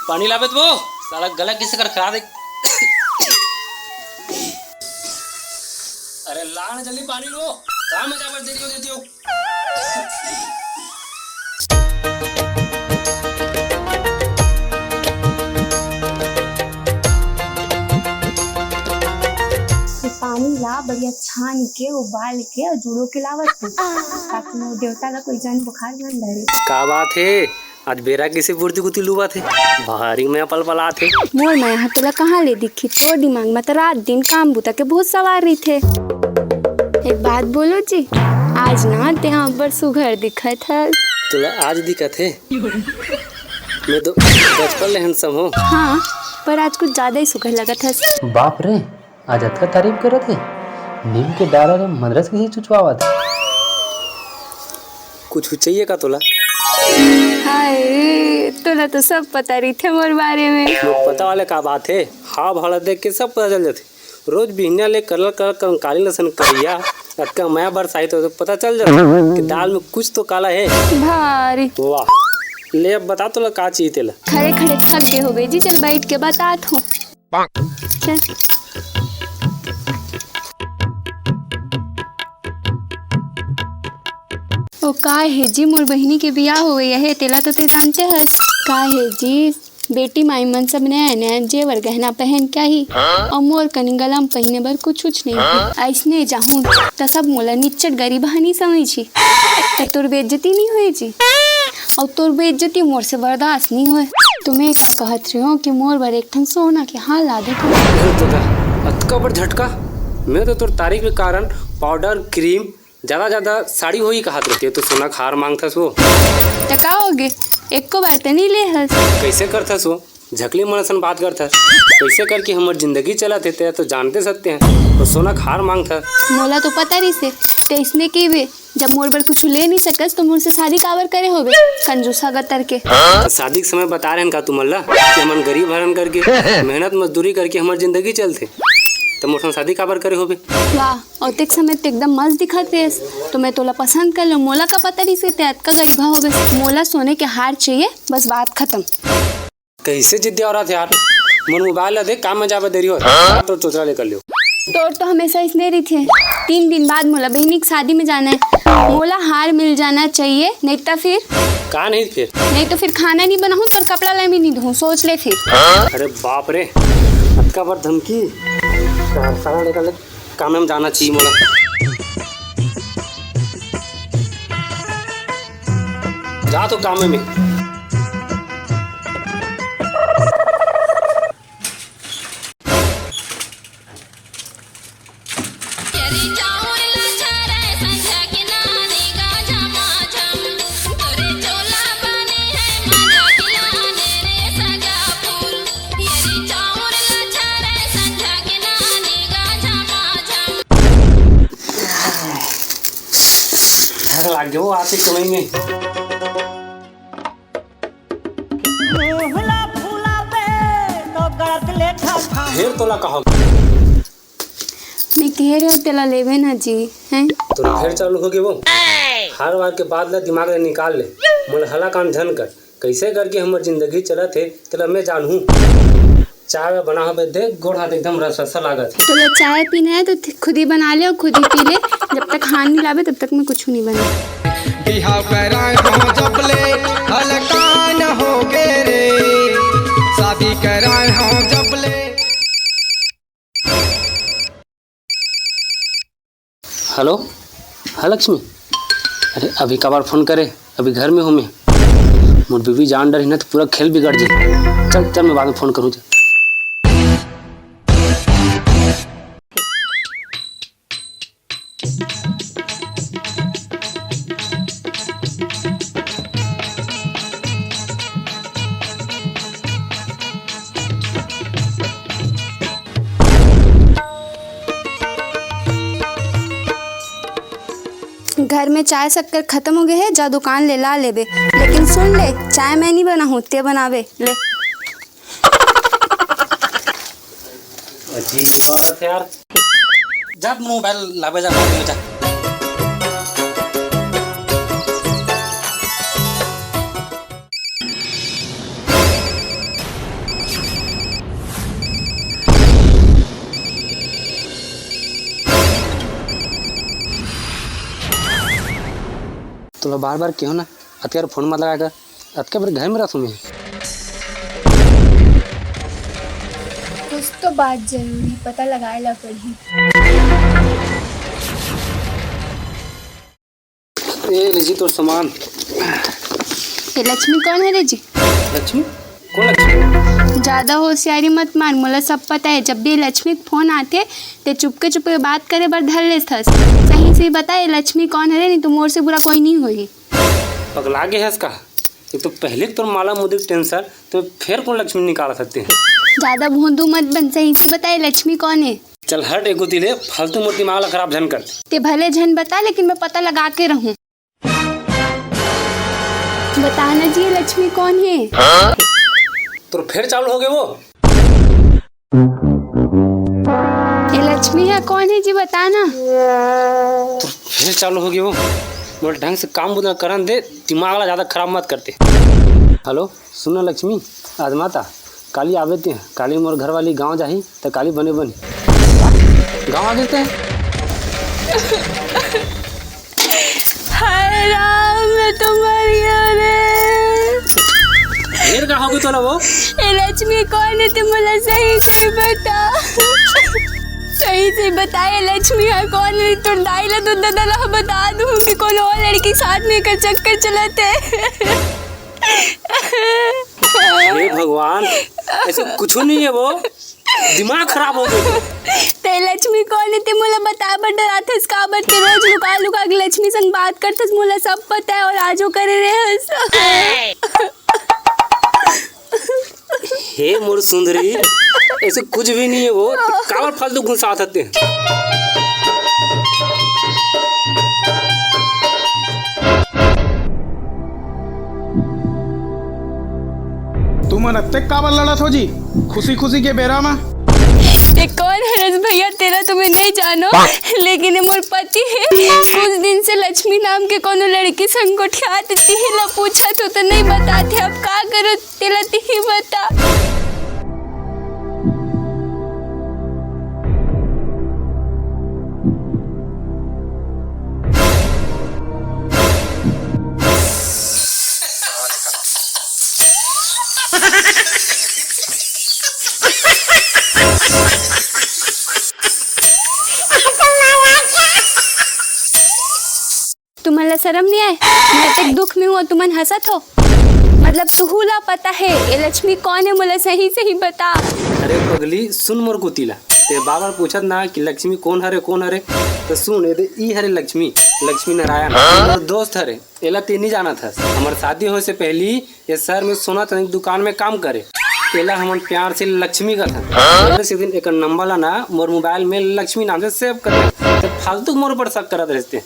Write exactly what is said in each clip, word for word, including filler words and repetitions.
पानी लाबे तो वो साला गला किसे कर खराब है। अरे ला ना जल्दी पानी लो, काम में जाबर देरी हो देती हो। ये पानी ला बढ़िया छान के, उबाल के अउ जुड़ो के लावत हे, ताकि मोर देवता ला कोई जन बुखार न धरे। का बात हे? आज बेरा किसे बुर्दी कुती लुबत हे? भारी मया पलपलात हे। मोर मया ह तोला कहाँ ले दिखही? तोर दिमाग म त रात दिन काम बुता के भूत सवार रहिथे। एक बात बोलो जी, आज ना तेहा अब्बड़ सुघर दिखत हस। तोला आज दिखत हे? मैं तो बचपन ले handsome हूँ। हाँ, पर आज कुछ ज्यादा ही सुघर लगत हस। बाप रे, आज अतका तारीफ करत हे, नीम के डारा ले मंदरस कइसे चुचवावत हे। कुछ चाहिए का तोला? हाय, तोला तो सब पता रहिथे मोर बारे में। लोग पता वाले का बात हे, हाव भाव ला देख के सब पता चल जाथे। रोज बिहनिया ले कलर कलर कंकाली लसन करिया, अतका मया बरसाही तो पता चल जाथे कि दाल में कुछ तो काला हे। भारी। वाह, ले अब बता तोला का चाहिए तेला। खड़े खड़े थक गे होबे जी, चल बैठ के बतात हूँ। चल। ओ का हे जी, मोर बहिनी के बियाह होवइया हे, तेला तो ते जानते हस। का हे जी, बेटी माई मन सब नया नया जेवर गहना पहन के आही, अउ मोर कनी गला म पहिने बर कुछ कुछ नहीं हे। अइसने जाहूँ त सब मोला निच्चट गरीबहानी समझही। त तोर बेइज्जती नहीं होए जी? अउ तोर बेइज्जती मोर से बर्दाश्त नहीं होए। त मैं का कहत रहे हूँ कि मोर बर एक ठन सोना के हार ला दे। अरे दादा, अतका बड़ झटका। मैं तो तोर तारीख के कारण पाउडर, क्रीम, ज्यादा ज्यादा साड़ी होही कहत रहितेंव, त सोना के हार मांगथस वो। त का होगे? एको बार त नहीं ले हस। कइसे करथस वो? झकली मन असन बात करथस। कइसे करके हमर जिंदगी चलत हे, तेला तो जानते सकते हैं। अउ सोना के हार मांगथस। मोला तो पता रहिसे, ते अइसने कहिबे। जब मोर बर कुछु ले नहीं सकस, त मोर से शादी काबर करे होबे, कंजूसा गतर के? त शादी के समय बता रहेन का तुमन ला कि हमन गरीब हरन करके, मेहनत मजदूरी करके हमर जिंदगी चलथे, त मोर संग शादी काबर करे होबे? वाह, अउ तेक समय ते एकदम मस्त दिखत रहेस, त मैं तोला पसंद कर लूं। मोला का पता रहिसे ते अतका गरीबहा होबे। मोला सोने के हार चाहिए, बस बात खत्म। कइसे जिद्दी औरत यार, मोर मोबाइल ला दे, काम में जाबे देरी होत, तो चोचरा ले कर लियो। तोर तो हमेशा अइसने रहिथे। तीन दिन बाद मोला बहिनी के शादी में जाना हे, मोला हार मिल जाना चाहिए, नहीं त फिर? का नहीं फिर? नहीं तो फिर खाना नहीं बनाहूँ, तोर कपड़ा ला भी नहीं धोऊँ, सोच ले फिर। अरे बाप रे, अतका बड़ धमकी। सारा सारा लेकर ले। काम में जाना चाहिए मोला। जा तो काम में। ठग लाग गे वो आते कमाई में। मुँह ला फुलाबे तो गलत लेखा खा। फेर तोला कहा मैं कहे रहे तेला लेबे ना जी, हैं? तो फेर चालू हो गे वो। हार वार के बात ला दिमाग ले निकाल ले, मोला हलाकान झन कर। कइसे करके हमर जिंदगी चलत हे, तेला मैं जानहूँ। चाय वाय बना होबे, देख, गोड़ हाथ एकदम रस रसा लागत हे। तोला चाय पीना हे, तो खुद ही बना ले अउ खुद ही पी ले। जब तक हार नहीं लाबे, तब तक मैं कुछ नहीं बना। बिहाव कराए हो जब ले, हलाकान हो गे रे। शादी कराए हो जब ले। हेलो, हाँ लक्ष्मी, अरे अभी काबर फोन करे? अभी घर में हूँ मैं। मोर बीबी जान डरही ना तो पूरा खेल बिगड़ जाही। चल चल, मैं बाद में फोन करूँ। चल। घर में चाय शक्कर खत्म हो गे हे, जा दुकान ले ला लेबे। लेकिन सुन ले, चाय मैं नहीं बनाहूँ, ते बनाबे। ले। अजीब औरत यार। जा मोबाइल लाबे जा, जा। तोला बार-बार केहूँ ना, अतके फोन मत लगाय कर, अतके बेर घर में रहथों मैं। कुछ तो बात जरूरी पता लगाए ला पड़ही। ए, ले जी तोर सामान। ये लक्ष्मी कौन है रे जी? लक्ष्मी? कौन लक्ष्मी? ज्यादा होशियारी मत मार, मोला सब पता है। जब भी लक्ष्मी के फोन आथे, ते चुपके चुपके बात करे बर धर लेथस। सही से बता, ये लक्ष्मी कौन है रे? नहीं तो मोर से बुरा कोई नहीं होही। पगला गे हस का? एक तो पहले तोर माला मुद्रिक टेंशन, तो फिर कौन लक्ष्मी निकाल सकते हैं? ज्यादा भोंदू मत बन, सही से बता, ये लक्ष्मी कौन है? चल हट, एक गोती ले, फालतू मोर दिमाग ला खराब झन कर। ते भले झन बता, लेकिन मैं पता लगा के रहूं। बता ना जी, ये लक्ष्मी कौन है? तोर फिर चालू हो गए वो। ये लक्ष्मी है कौन है जी, बता ना। तोर फिर चालू हो गए वो। मोर ढंग से काम बुता करन दे, दिमाग ला ज्यादा खराब मत करते। हेलो, सुन ना लक्ष्मी, आज माता, काली आवे ते, काली मोर घर वाली गाँव जाही, त काली बने बने। गाँव आ गे ते? हाय राम, मैं तो मर गया रे। फिर का होगे तोला वो? ए लक्ष्मी कौन है, ते मोला सही सही बता। सही से बता, ये लक्ष्मी है कौन है? तोर दाई ला, तोर ददा ला बता दूं कि कोनो और लड़की साथ में एकर चक्कर चलत है। हे भगवान, ऐसे कुछ नहीं है वो, दिमाग खराब हो गया। ते लक्ष्मी कौन है, ते मोला बता बर डराथस काबर? ते रोज लुका लुका के लक्ष्मी संग बात करथस, मोला सब पता है और आज वो करे रहे हस। हे मोर सुंदरी, ऐसे कुछ भी नहीं है वो, काबर फालतू गुस्सा आते। तुमन अत्ते काबर लड़त हो जी खुशी खुशी के बेरा मा? ये कौन है रस भैया? तेला तो मैं नहीं जानो, लेकिन ये मोर पति है। कुछ दिन से लक्ष्मी नाम के कोनो लड़की संग गोठियात, तिही ला पूछत हो तो नहीं बताते, अब का करो? तेला तिही बता। तुमन ला शरम नहीं आए? मैं तो दुख में हूँ, तुमन हंसत हो। मतलब तुहू ला पता है ये लक्ष्मी कौन है, मोला सही सही बता। अरे पगली, सुन मोर गोती ला। ते बार-बार पूछत ना कि लक्ष्मी कौन हरे, कौन हरे? तो सुन, ये दे, ई हरे लक्ष्मी, लक्ष्मी नारायण, मोर दोस्त हरे। एला ते नहीं जानत हस। हमर शादी होए से पहली ये शहर में सोना चांदी दुकान में काम करे। एला हमन प्यार से लक्ष्मी कथन। एक दिन एकर नंबर ला ना मोर मोबाइल में लक्ष्मी नाम से सेव कर दे। ते फालतू मोर ऊपर शक करत रहते।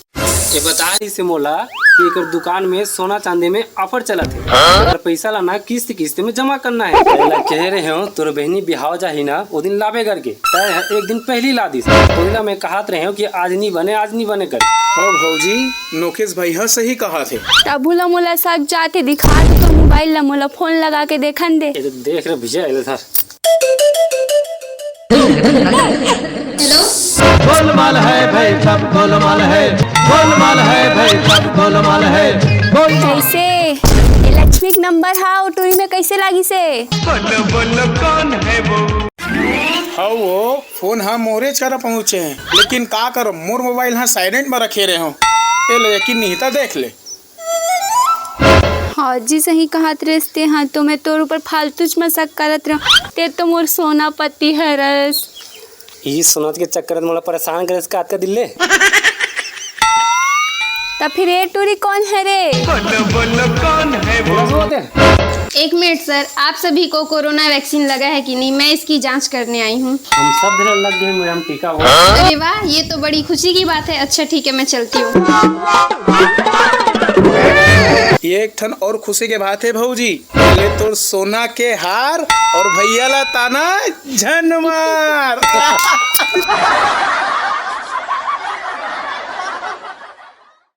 ये बता रही से मोला कि एकर दुकान में सोना चांदी में ऑफर चलत हे। अगर पैसा ला ना किस्त किस्त में जमा करना है। एला कह रहे हो तोर बहनी बिहाव जाही ना, वो दिन लाबे करके। तय है एक दिन पहली ला दिस। ओला मैं कहत रहे हो कि आज नहीं बने, आज नहीं बने कर। हो भौजी, नोकेश भाई ह सही कहा थे। तभू ला मोला शक जाथे, दिखा तो तोर मोबाइल ला, मोला फोन लगा के देखन दे। ये तो देख रहे भैया, ये तो सर। हेलो। गोलमाल है भाई, सब गोलमाल है। गोलमाल है भाई, सब गोलमाल है। गोलमाल। कैसे? ये लक्ष्मी के नंबर हा, वो टूरी में कैसे लागी से? बोलो, बोलो, कौन है वो? हाँ, वो फोन हा मोरे करा पहुँचे हैं, लेकिन का करो, मोर मोबाइल हा साइलेंट में रखे रहे हो। ये ले, यकीन नहीं था, देख ले। हाँ जी, सही कहत रेस ते। हाँ, तो मैं तोर ऊपर फालतूच में शक करत रहूं। ते तो मोर सोना पति हरस। ई सोना के चक्कर में मोला परेशान करेस का अतका दिल ले। त फिर ये टूरी कौन है रे? बोलो, बोलो, कौन है वो? एक मिनट सर, आप सभी को कोरोना वैक्सीन लगा है कि नहीं, मैं इसकी जांच करने आई हूँ। हम सब धरे लग गए मैडम टीका वो। अरे वाह, ये तो बड़ी खुशी की बात है। अच्छा ठीक है, मैं चलती हूँ। ये एक ठन और खुशी के बात है भौजी, ले तोर सोना के हार और भैया ला ताना झन मार।